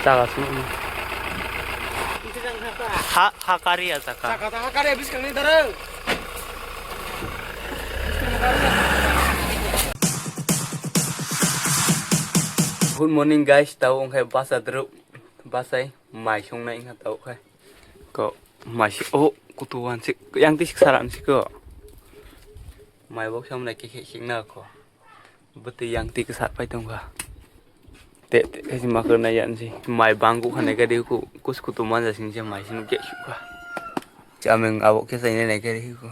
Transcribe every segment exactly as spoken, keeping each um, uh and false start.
Jaga sung. Ha, ha kari ya jaga. Jaga ta ha kari ya biskang ni darang. Good morning guys, tau ongkhe basa druk, basai mai songnai wngkha tau khe. Ko mai si, oh, kutu wan si, yang ti sik saram si ko. Mai bok samna khe khe sik na ko. Bwtwi yang twi kwsa pai tongkha. Te, te, khe si ma kwrwna yan si. Mai bangkuk kha nai khe rikhu, kus kutu manja sing se mai sino khe sukha. Chameng abo khe sai nai khe rikhu.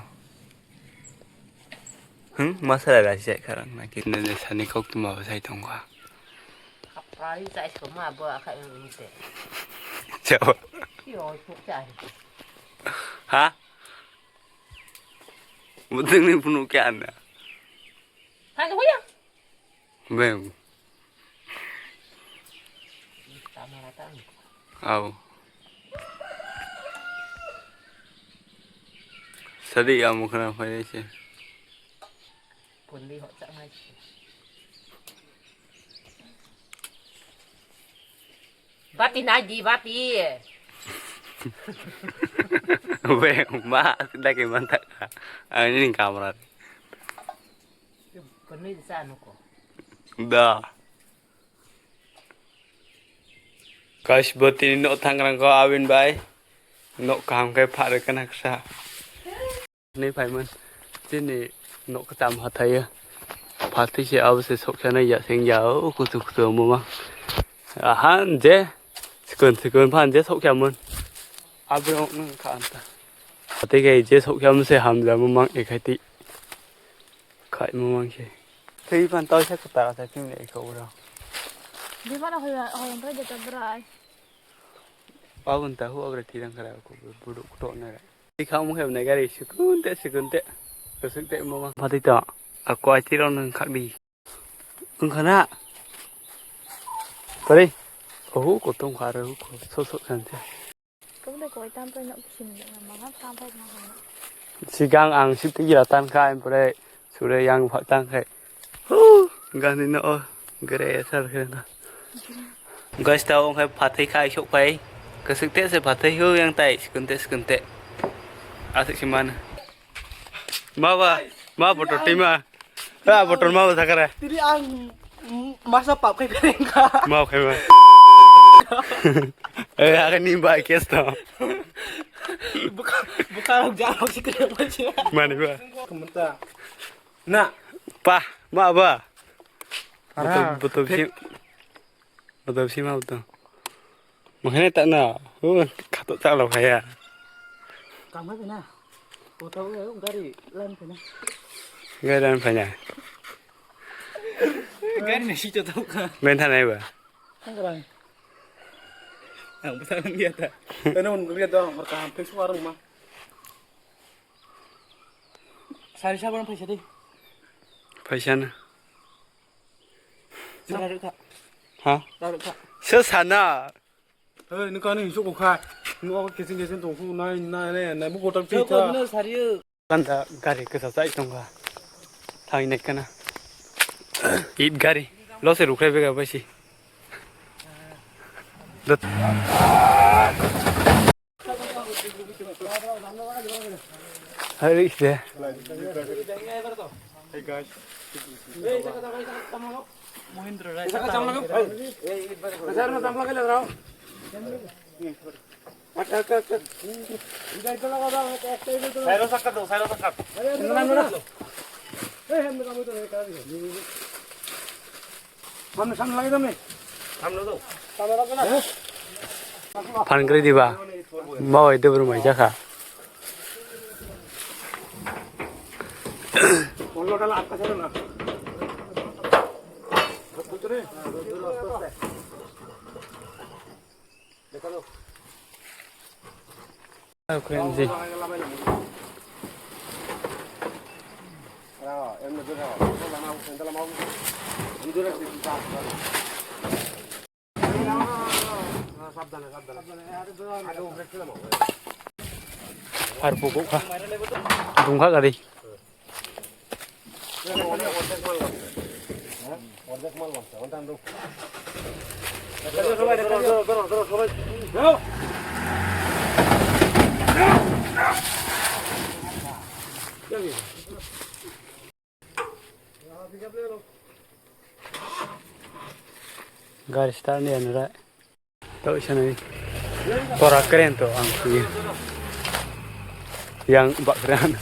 Hmm, masala rasi sai kharang na khe. Nene sani kok tuma bo sai tongkha. Khaprari chai soma bo akhai ung te. Chao. Yo, chuk chai. Ha? Bwtwngni phunuk khe anna. Thangwi ya. Beng. Tamara tang. Au. Sadi ya mukha na phai se. Pundi ho chak nai. Bati nai di, bati. Beng, ma, dake mantak. Ani kamera. Kani sa nuko. Da. Guys, bo tini nok thangrang ko abin bai. Nok kaham kai phare kana ksa. Ni phaimon. Tini nok tam hathayo. Phatwi se abo se sok sana ya seng ya o kutu kutu mama. Ahan je. Sikon sikon phan je sok ya mon. Abro nang ka anta. Phatwi kai je sok ya mon se hamja mo mang ekhai ti. Khai mo mang se. Thwi phan tau sa kata sa phim le kho ro. Di mana hoy hoy ang trai jeta brai. Pabun ta hu abre thirang kara ko buduk to na. Di kham khe na gari sukun te sukun te. Suk te mo mang. Phatwi to. A ko ai ti ro nang khak di. Wngkha na? Tari. Ohu, kutung kha aro, so, so, san, san. Kung de koi tam pai nok sim de ma ha tam pai ma ha. Sigang ang sip tigi la tan kha, ampore sure yang phak tan khai. Hu, gani no, gre sar khe na. Guys, tao ongkhai phathai khai sok pai. Kasik te se phathai hu yang tai, sikun te, sikun te. Asik si mana. Ma ba, ma botor twi ma. Ha, botor ma ba sakare. Tiri ang, mm, masa pap kai kare ka. Ma khai ma. Eh, aga ni ba kes to. Buka, buka rok ja rok si kare ma si. Mani ba. Kementa. Na. Pa, ma ba. Ara. Botor, botor si. Botor si ma botor. Makanya tak na, uh, katok tak lo kaya. Kamai pina. Kota uya gari lan pina. Gari lan pina. Gari na si to tau ka. Ben thanai ba. Tang ka. Ang bata lang dia ta. Tano un gari da hor ka ham pek suar ma. Sari sabar paisa di. Paisa na. Sari ka. Ha? Sari ka. Se sana. Hei, nung kani hisuk kha. Nung ako kiching kiching tong khu nai nai nai nai bu kotor pi ta. Sari. Kanta gari kesa sai tong kha. Thang nai kana. It gari. Lo se rukrai bega bai si. Dot. Hari se. Hey guys. Sairo sakka do, sairo sakka. Phan kri diba? Mawai debru mai jakha. Ar pukuk kha. Dungkha gari. Gari start ni anura. Tau sanai. Tora keren to ang sui. Yang bakran.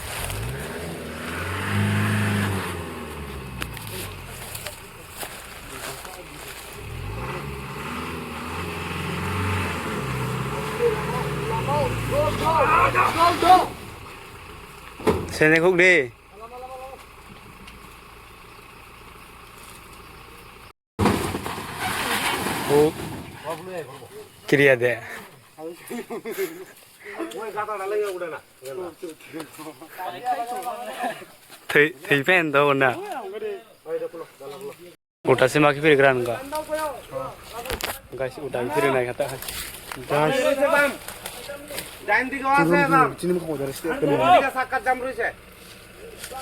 Sene kuk de. O. Kiriya de. Thwi, thwi pen do na. Uta se ma ki phiri gran ga. Guys, uta ki phiri nai khata. Guys. Chini mo ko dare ste.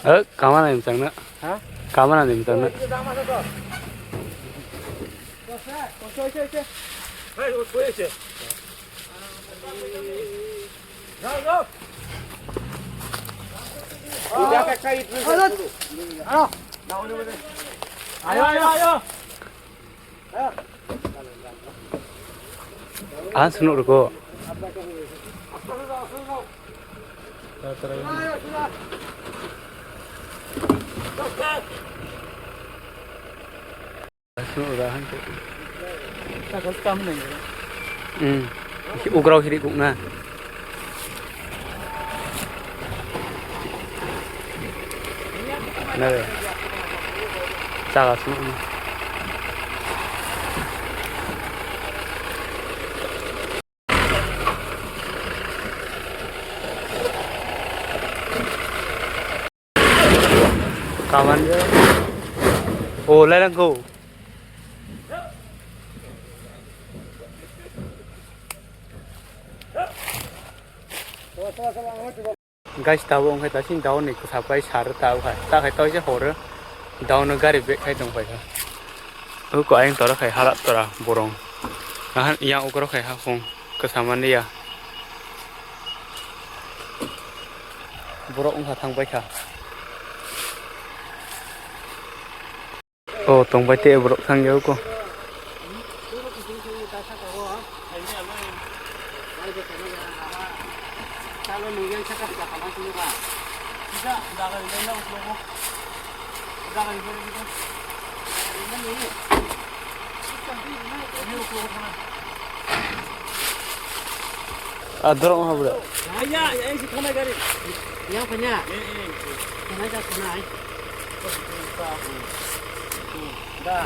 Eh, kamana imchang na? Ha? Kamana imchang na? Ang sunu ruko. Sunu ra hangko. Hmm. Ugrau hiri kukna. Nare. Chaga sunu. Kaman. Oh, lalang ko. Guys, tabo wngkha ta sini daun ni kwsa pai sar ta wngkha. Ta khai tau se horo. Daun no gari bag khai tong paikha. Uko ayang tora khai halap tora borong. Nahan yang ukro khai ha khung kwsa mani ya. Borok wngkha thang paikha. Oh, tong bai te borok thang ya uko. Ah, dorong ha bro. Ya, ya, ya, isi khonai gari. Yang punya. Eh, eh. Khonai ka khonai. Da.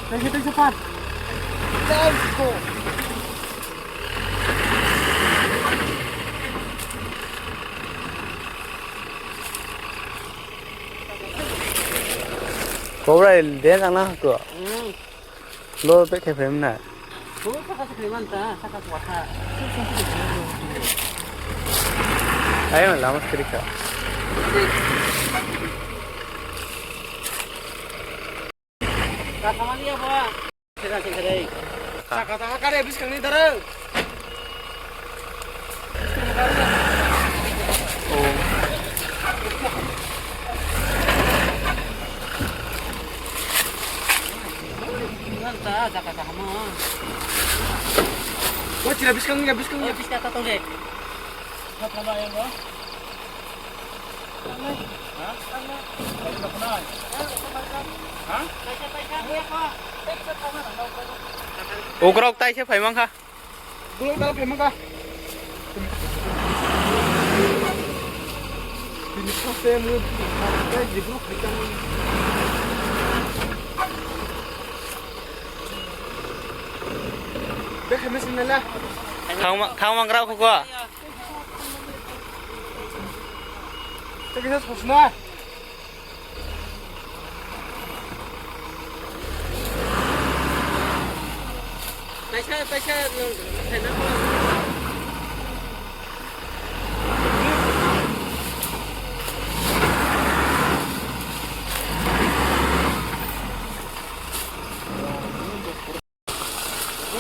Thank you, thank you, Pat. Let's go. Kobra, dia sana tu. Hmm. Lo pe khe phem na. Lo saka se phem ta, saka kwatha. Ayo, lama sirika. Kasamani ya, ba. Saka se kare. Saka ta kare bis kang ni daro. Wah, cina biskang ya, biskang ya. Biskang kata tole. Ukrok tai se phaimang kha. Bulok dal phaimang kha. Bini saste mo, saste jibru khaitang. Bekhe mesin nela. Thangma, thangma grao kho. Tei kisa sosna. Taisa, taisa, nung, taisa, nung.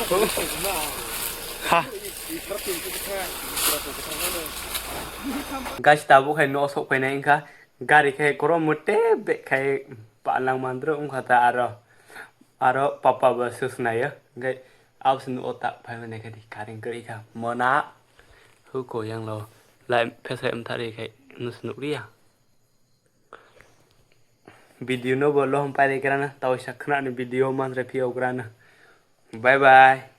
Ha. Guys, tabuk hai no sok painai wngkha. Gari khai korom mote bek khai palang mandro wngkha ta aro. Aro papa bo susnayo. Gai abs no otak phai mane khai karing kri kha. Mona huko yang lo. Lai phesai mthari khai nus nukriya. Video no bo lohom pairi grana, tawisa khwnani video manre phiyok grana. Bye bye.